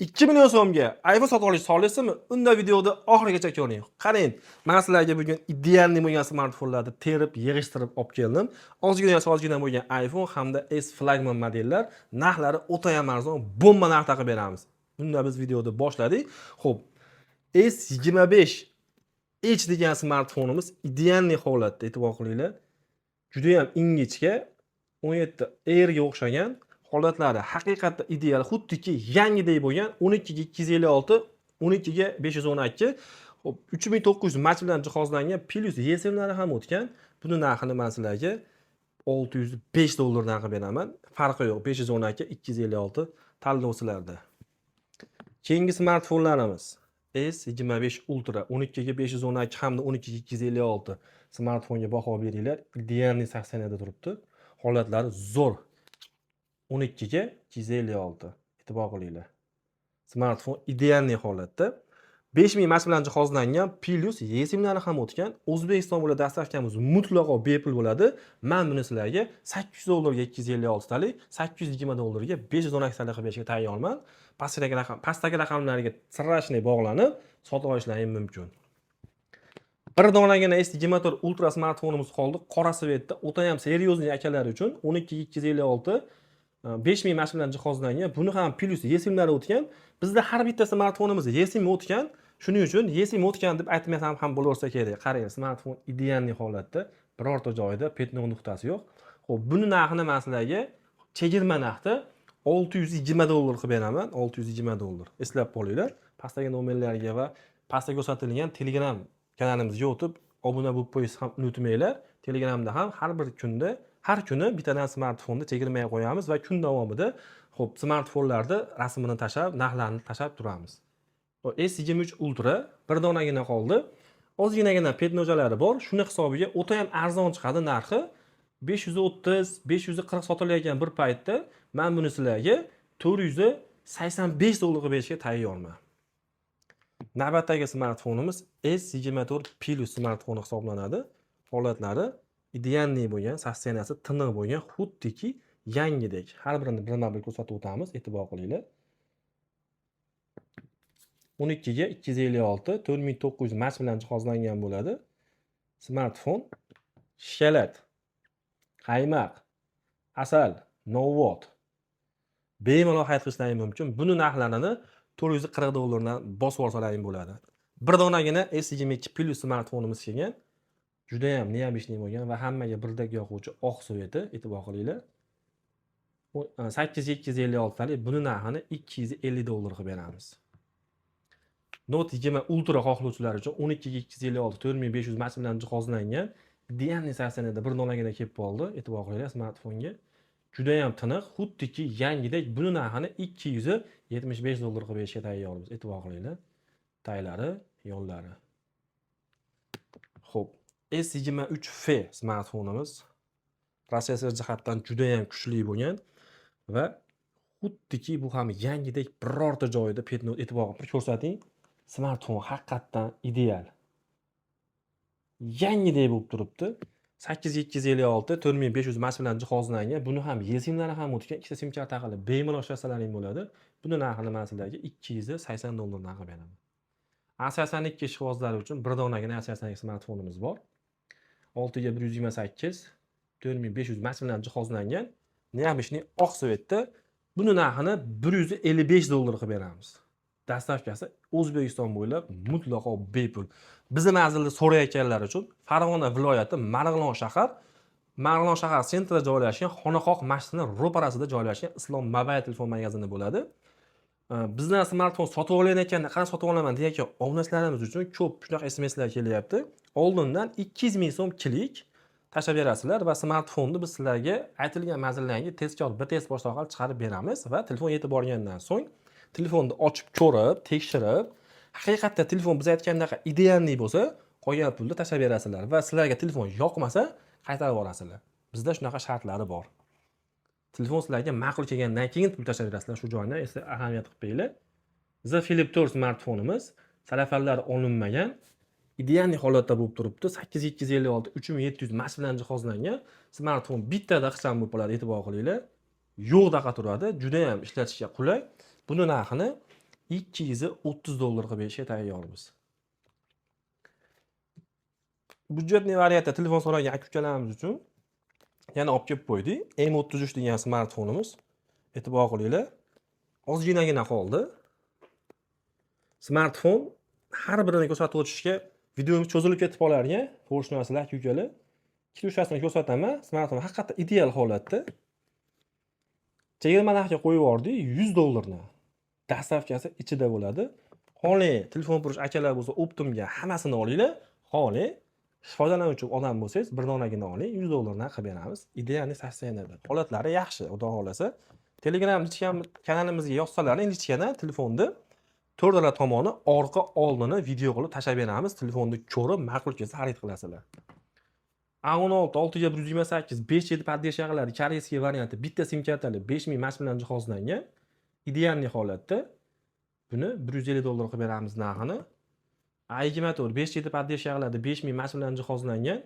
2 million so'mga iPhone sotib olish xohlaysizmi? Unda videoni oxirigacha ko'ring. Qarang, men sizlarga bugun идеальный bo'lgan smartfonlarni terib, yig'ishtirib olib keldim. Ozgina yoki ozgina bo'lgan iPhone hamda S flagman modellar narxlari o'ta ham arzon, bomba narxda qilib beramiz. Bunda biz videoni boshladik. Xo'p, S25 Edge degan smartfonimiz идеальный holatda, e'tibor qilinglar. Juda ham ingichka, 17 Air ga o'xshagan, holatlari haqiqatda ideal, xuddiki yangidek bo'lgan. 12 ga 256, 12 ga 512. Xo'p, 3900 mAh bilan jihozlangan, plyus eSIMlari ham o'tgan. Buni narxini man sizlarga 605 dollardan qilib beraman. Farqi yo'q, 512, 256, tanlov sizlarda. Keyingi smartfonlarimiz S25 Ultra, 12 ga 512 hamda 12 ga 256. Smartfonga baho beringlar. Идеальный состояние da turibdi. Holatlari zo'r. 12 ga 256. E'tibor qilinglar. Smartfon идеальный holatda. 5000 mAh bilan jihozlangan, plyus eSIMlari ham o'tgan. O'zbekiston bo'ylab доставка miz mutlaqo bepul bo'ladi. Men buni sizlarga 800 dollarga 256 talik, 820 dollarga 512 talik qilib berishga tayyorman. Pastdagi raqamlarga срочный bog'lanib sotib olishlaring mumkin. Bir donagina S24 Ultra smartfonimiz qoldi. Qora цвет da, o'ta ham серьезный akalar uchun, 12 256, 5000 mAh bilan jihozlangan. Buni ham plyus eSIMlari o'tgan. Bizda har bitta smartfonimiz eSIM o'tgan. Shuning uchun eSIM o'tgan deb aytmasam ham bo'laversa kerak. Qarang, smartfon идеальный holatda, birorta joyida пятно nuqtasi yo'q. Xo'p, buni narxini man sizlarga chegirma narxda 620 dollar qilib beraman. 620 dollar. Eslab qolinglar. Pastdagi nomerlarga va pastda ko'rsatilgan Telegram kanalimizga o'tib obuna bo'lib qo'yishni ham unutmanglar. Telegramda ham har bir kunda, har kuni bittadan smartfonni chegirmaga qo'yamiz va kun davomida, xo'p, smartfonlarni rasmini tashlab, narxlarini tashlab turamiz. S23 Ultra bir donagina qoldi. Ozginagina пятно chalari bor. Shuni hisobiga o'ta ham arzon chiqadi narxi. 530, 540 sotilayotgan bir paytda men buni sizlarga 485 dollarga berishga tayyorman. Navbatdagi smartfonimiz S24 Plus smartfoni hisoblanadi. Holatlari идеальный bo'lgan, состояния si tiniq bo'lgan, xuddiki yangidek. Har birini birma-bir ko'rsatib o'tamiz, e'tibor qilinglar. 12 ga 256, 4900 mAh bilan jihozlangan bo'ladi. Smartfon shokolad, qaymoq, asal, novvot. Bemalol xarid qilishlaring mumkin. Buni narxlarini 440 dollardan bosib olsalaring bo'ladi. Bir donagina S22 Plus smartfonimiz kelgan. Juda ham необычный bo'lgan va hammaga birdek yoquvchi oq цвет i, e'tibor qilinglar. 8256 talik, buni narxini 250 dollar qilib beramiz. Note 20 Ultra xohlovchilar uchun 12 ga 256, 4500 mAh bilan jihozlangan. Идеальный состояние da bir donagina kelib qoldi. E'tibor qilinglar smartfonga. Juda ham tiniq, xuddiki yangidek. Buni narxini 275 dollar qilib berishga tayyormiz. E'tibor qilinglar. Taylari, yo'llari. Xo'p, S23 FE smartfonimiz protsessor jihatdan juda ham kuchli bo'lgan va xuddiki bu ham yangidek, birorta joyida пятно, e'tibor bir ko'rsating. Smartfon haqiqatdan ideal. Yangidek bo'lib turibdi. 8256, 4500 mAh bilan jihozlangan. Buni ham eSIMlari ham o'tgan. Ikkita sim karta qilib bemalol ishlatsalaring bo'ladi. Buni narxini man sizlarga 280 dollardan qilib beraman. A82 ishqibozlari uchun bir donagina A82 smartfonimiz bor. 6 ga 128, 4500 mAh bilan jihozlangan. Необычный oq цвет da. Buni narxini 155 dollar qilib beramiz. Доставка si O'zbekiston bo'ylab mutlaqo bepul. Bizni manzilni so'rayotganlar uchun Farg'ona viloyati, Marg'ilon shahar, Marg'ilon shahar центр ida joylashgan, Xonaqoh masjidining ro'parasida joylashgan Islom Mobile telefon magazini bo'ladi. Bizdan smartfon sotib olayotganda qanaqa sotib olaman deyotgan obunachilarimiz uchun ko'p shunaqa SMSlar kelyapti. Oldindan 200 ming so'm klik tashlab berasizlar va smartfonni biz sizlarga aytilgan manzillarga tezkor BTS pochta orqali chiqarib beramiz va telefon yetib borgandan so'ng telefonni ochib ko'rib, tekshirib, haqiqatda telefon biz aytgandaqa идеальный bo'lsa, qolgan pulni tashlab berasizlar va sizlarga telefon yoqmasa, qaytarib yuborasizlar. Bizda shunaqa shartlari bor. Telefon sizlarga ma'qul kelgandan keyin pul tashlab berasizlar. Shu joyni esa ahamiyat qilib qo'yinglar. Z Flip 4 smartfonimiz salafanlari olinmagan, идеальный holatda bo'lib turibdi. 8256, 3700 mAh bilan jihozlangan smartfon bittada ixcham bo'lib qoladi, e'tibor qilinglar. Yo'qdaqa turadi, juda ham ishlatishga qulay. Buni narxini 230 dollar qilib berishga tayyormiz. Бюджетный variantda telefon so'ragan aka ukalarimiz uchun yana olib kelib qo'ydik. M33 degan smartfonimiz. E'tibor qilinglar. Ozginagina qoldi. Smartfon har birini ko'rsatib o'tishga videomiz cho'zilib ketib qolar ekan. To'g'ri tushunasizlar, aka ukalar. Ikkita uchtasini ko'rsataman. Smartfon haqiqatda ideal holatda. Chegirma narxga qo'yib yubordik 100 dollarni. Доставка si ichida bo'ladi. Xohlang, telefon purish akalar bo'lsa, оптом ga hammasini olinglar. Xohlang, foydalanuvchi odam bo'lsangiz, bir donagina oling, 100 dollardan qilib beramiz. Идеальный состояние da. Holatlari yaxshi, xudo xohlasa. Telegram личка kanalimizga yozsalaring, личка dan telefonni to'rtala tomoni, orqa oldini video qilib tashlab beramiz. Telefonni ko'rib, ma'qul kelsa xarid qilasizlar. A16 6 ga 128, 5 7 поддержка qiladi. Корейский varianti, bitta sim kartali, 5000 mAh bilan jihozlangan. Идеальный holatda. Buni 150 dollar qilib beramiz narxini. A24 5 7 поддержка qiladi, 5000 mAh bilan jihozlangan.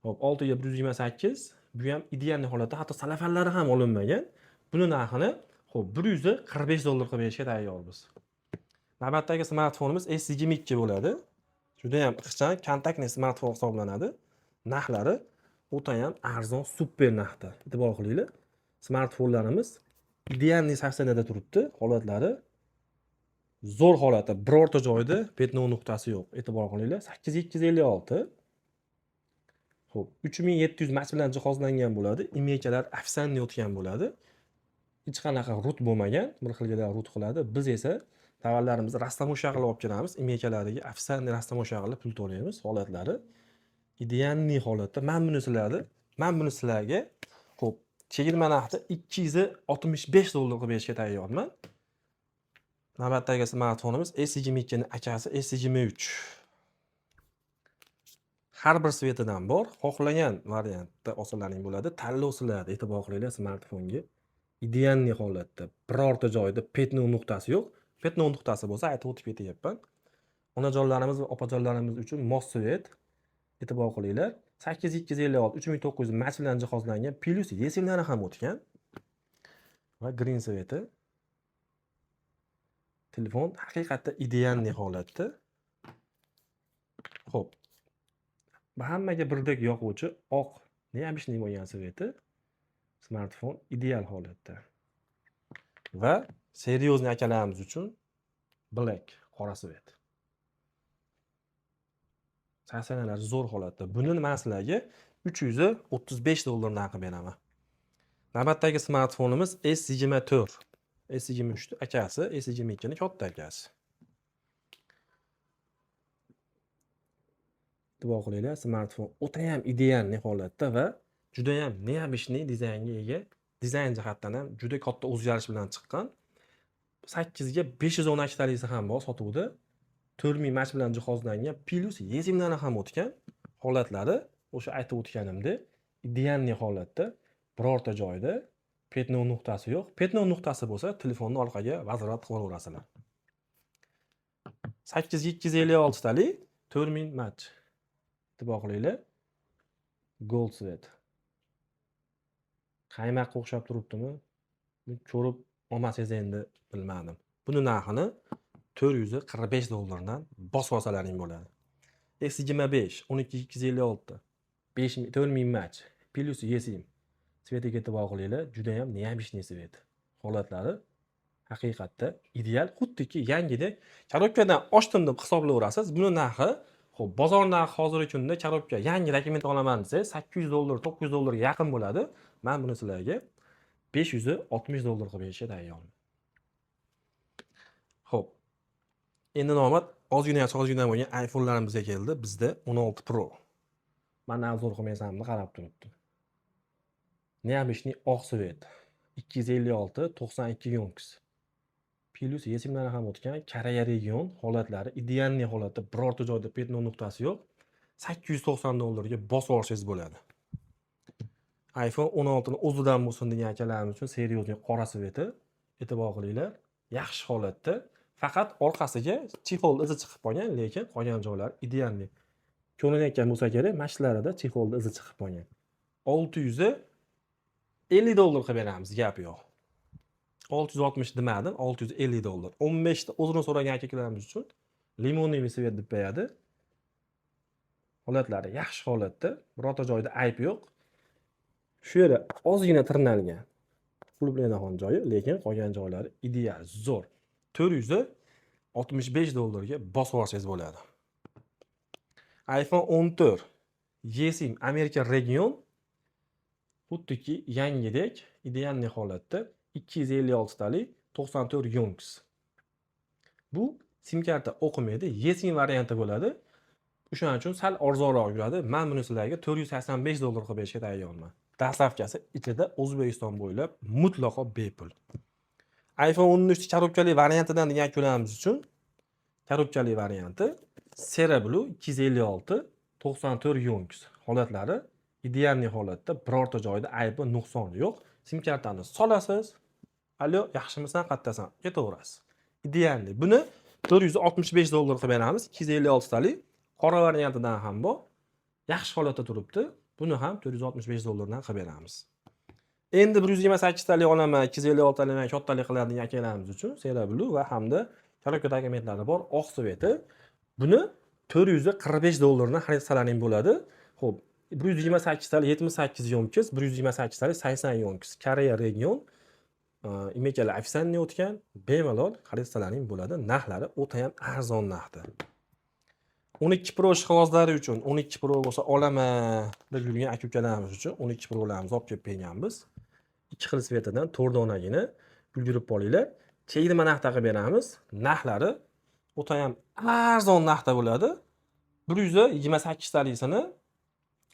Hop, 6 ga 128, bu ham идеальный holatda, hatto salafanlari ham olinmagan. Buni narxini, xo'p, 145 dollar qilib berishga tayyormiz. Navbatdagi smartfonimiz S22 bo'ladi. Juda ham ixcham, контактный smartfon hisoblanadi. Narxlari o'ta ham arzon, super narxda. E'tibor qilinglar. Smartfonlarimiz идеальный состояние da turibdi, holatlari zo'r holatda, birorta joyda пятно nuqtasi yo'q. E'tibor qilinglar. 8256. Xo'p, 3700 mAh bilan jihozlangan bo'ladi. IMEI kalar официальный o'tgan bo'ladi. Hech qanaqa root bo'lmagan, bir xilgilar root qiladi. Biz esa tovarlarimizni растаможка qilib olib kelamiz. IMEI kalariga официальный растаможка qilib pul to'laymiz. Holatlari идеальный holatda. Man buni sizlarga, xo'p, chegirma narxda 265 dollar qilib berishga tayyorman. Navbatdagi smartfonimiz S22 ni akasi S23. Har bir цвет idan bor. Xohlagan variantda olsalaring bo'ladi. Tanlov sizlarda, e'tibor qilinglar smartfonga. Идеальный holatda. Birorta joyida пятно nuqtasi yo'q. Пятно nuqtasi bo'lsa, aytib o'tib ketyapman. Onajonlarimiz va opajonlarimiz uchun mos цвет. E'tibor qilinglar. 8256, 3900 mAh bilan jihozlangan, plyus eSIMlari ham o'tgan. Va green цвет i. Telefon haqiqatda идеальный holatda. Xo'p. Hammaga birdek yoquvchi oq, необычный bo'lgan цвет i. Smartfon ideal holatda. Va серьезный akalarimiz uchun black, qora цвет. Состояния lari zo'r holatda. Buni man sizlarga 335 dollar narxi beraman. Navbatdagi smartfonimiz S24. S23 ni akasi, S22 ni katta akasi. E'tibor qilinglar, smartfon o'tayam идеальный holatda va judayam необычный dizaynga ega. Dizayn jihatdan ham juda katta o'zgarish bilan chiqqan. 8 ga 512 talisi ham bor sotuvda. 4000 mAh bilan jihozlangan, plyus eSIMlari ham o'tgan. Holatlari o'sha aytib o'tganimdek, идеальный holatda, birorta joyda пятно nuqtasi yo'q. Пятно nuqtasi bo'lsa, telefonni orqaga возврат qilaverasizlar. 8256 talik, 4000 mAh. E'tibor qilinglar. Gold цвет. Qaymoqqa o'xshab turibdimi? Buni ko'rib olmasangiz endi bilmadim. Buni narxini 445 dollardan bosib olsalaring bo'ladi. S25 12256, 5 4000 mAh, plyus eSIM. Цвет iga e'tibor qilinglar, judayam необычный цвет. Holatlari haqiqatda ideal, xuddiki yangidek. Коробка dan ochdim deb hisoblayverasiz. Buni narxi, xo'p, bozor narxi hozirgi kunda коробка yangi dokument olaman desangiz 800 dollar, 900 dollarga yaqin bo'ladi. Men buni sizlarga 560 dollar qilib berishga tayyorman. Xo'p. Endi navbat ozgina ozgina bo'lgan iPhone'larimizga keldi. Bizda 16 Pro. Mana, обзор qilmaysanmi, qarab turibdi. Необычный oq цвет. 256 92 ёмкость. Plyus eSIMlari ham o'tgan. Koreya region, holatlari идеальный holatda, birorta joyda пятно nuqtasi yo'q. 890 dollarga bosib olsangiz bo'ladi. iPhone 16 ni o'zidan bo'lsin degan akalarimiz uchun серьезный qora цвет i, e'tibor qilinglar. Yaxshi holatda. Faqat orqasiga чехол izi chiqib qolgan, lekin qolgan joylari идеальный. Ko'rinayotgan bo'lsa kerak, mashlarida чехол ni izi chiqib qolgan. 650 dollar qilib beramiz, gap yo'q. 660 demadim, 650 dollar. 15 ta o'zini so'ragan akalarimiz uchun лимонный цвет deb qo'yadi. Holatlari yaxshi holatda, birorta joyida ayb yo'q. Shu yeri ozgina tirnalgan. Qulflanadigan joyi, lekin qolgan joylari ideal, zo'r. 465 dollarga bosib olsangiz bo'ladi. iPhone 14 eSIM, Amerika region, xuddiki yangidek, идеальный holatda, 256 talik, 94 ёмкость. Bu sim karta o'qimaydi, eSIM varianti bo'ladi. O'shaning uchun sal arzonroq yuradi. Men buni sizlarga 485 dollar qilib berishga tayyorman. Доставка si ichida O'zbekiston bo'ylab mutlaqo bepul. iPhone 13 коробка li variantidan degan akalarimiz uchun коробка li varianti Sera Blue, 256, 94 ёмкость. Holatlari идеальный holatda, birorta joyida aybi, nuqsoni yo'q. Sim kartani solasiz, "Alo, yaxshimisan, qayerdasan?" ketaverasiz. Идеальный. Buni 465 dollar qilib beramiz. 256 talik qora variantidan ham bor. Yaxshi holatda turibdi. Buni ham 465 dollardan qilib beramiz. Endi 128 talik olaman, 256 talik kattalik qiladigan akalarimiz uchun Sera Blue va hamda коробка dokumentlari bor, oq цвет i. Buni 445 dollardan xarid qilsalaring bo'ladi. Xo'p, 128 talik 78 ёмкость, 128 talik 80 ёмкость. Koreya region, IMEIlari официальный o'tgan, bemalol xarid qilsalaring bo'ladi. Narxlari o'ta ham arzon narxda. 12 Pro ishqibozlari uchun, 12 Pro bo'lsa olaman deb yurgan aka ukalarimiz uchun 12 Prolarimizni olib kelib berganmiz. Ikki xil цвет idan 4 donagina, ulgurib qolinglar. Chegirma narxda qilib beramiz. Narxlari o'ta ham arzon narxda bo'ladi. 128 talisini,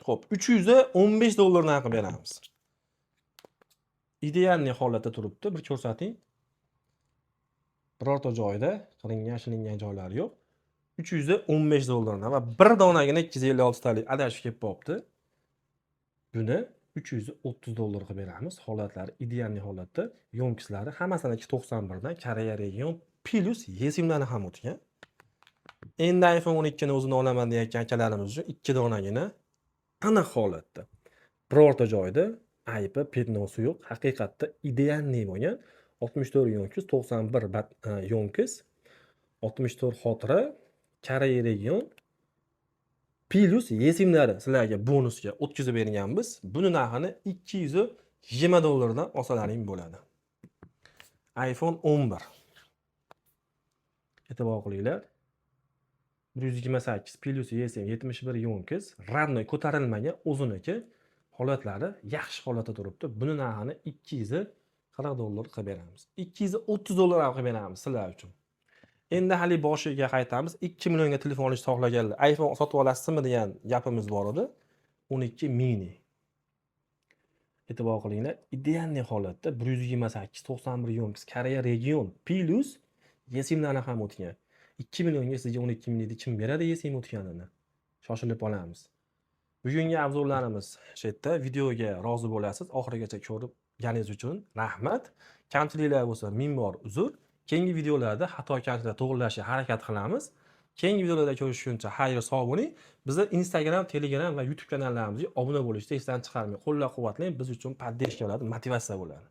xo'p, 315 dollardan qilib beramiz. Идеальный holatda turibdi, bir ko'rsating. Birorta joyida qilingan, shilingan joylari yo'q. 315 dollardan va bir donagina 256 talik adashib kelib qolibdi. Buni 330 dollar qilib beramiz. Holatlari идеальный holatda. Ёмкость lari hammasini 291 dan, Koreya region, plus eSIMlarni ham o'tgan. Endi iPhone 12 ni o'zini olaman deyotgan akalarimiz uchun ikki donagina aniq holatda. Birorta joyida aybi, пятно si yo'q. Haqiqatda идеальный bo'lgan 64 ёмкость, 91 ёмкость, 64 xotira, Koreya region, plus eSIMlari sizlarga bonusga o'tkazib berganmiz. Buni narxini 220 dollardan olsalaring bo'ladi. iPhone 11. E'tibor qilinglar. 128 plus eSIM, 71 ёмкость, родной, ko'tarilmagan, o'ziniki, holatlari yaxshi holatda turibdi. Buni narxini 240 dollar qilib beramiz. 230 dollar ham qilib beramiz sizlar uchun. Endi hali boshiga qaytamiz. 2 millionga telefon olishni xohlaganlar, iPhone sotib olasizmi degan gapimiz bor edi. 12 mini. E'tibor qilinglar, идеальный holatda, 128, 91 ёмкость, Koreya region, plus eSIMlarni ham o'tgan. 2 millionga sizga 12 minini kim beradi eSIM o'tganini? Shoshilib olamiz. Bugungi обзор larimiz shu yerda. Videoga rozi bo'lasiz. Oxirigacha ko'rganingiz uchun rahmat. Kamchiliklar bo'lsa, ming bor uzr. Keyingi videolarda xato kamchiliklar to'g'rilashga harakat qilamiz. Keyingi videolarda ko'rishguncha xayr, sog' bo'ling. Bizni Instagram, Telegram va YouTube kanallarimizga obuna bo'lishni esdan chiqarmang. Qo'llab-quvvatlang, biz uchun поддержка bo'ladi, motivatsiya bo'ladi.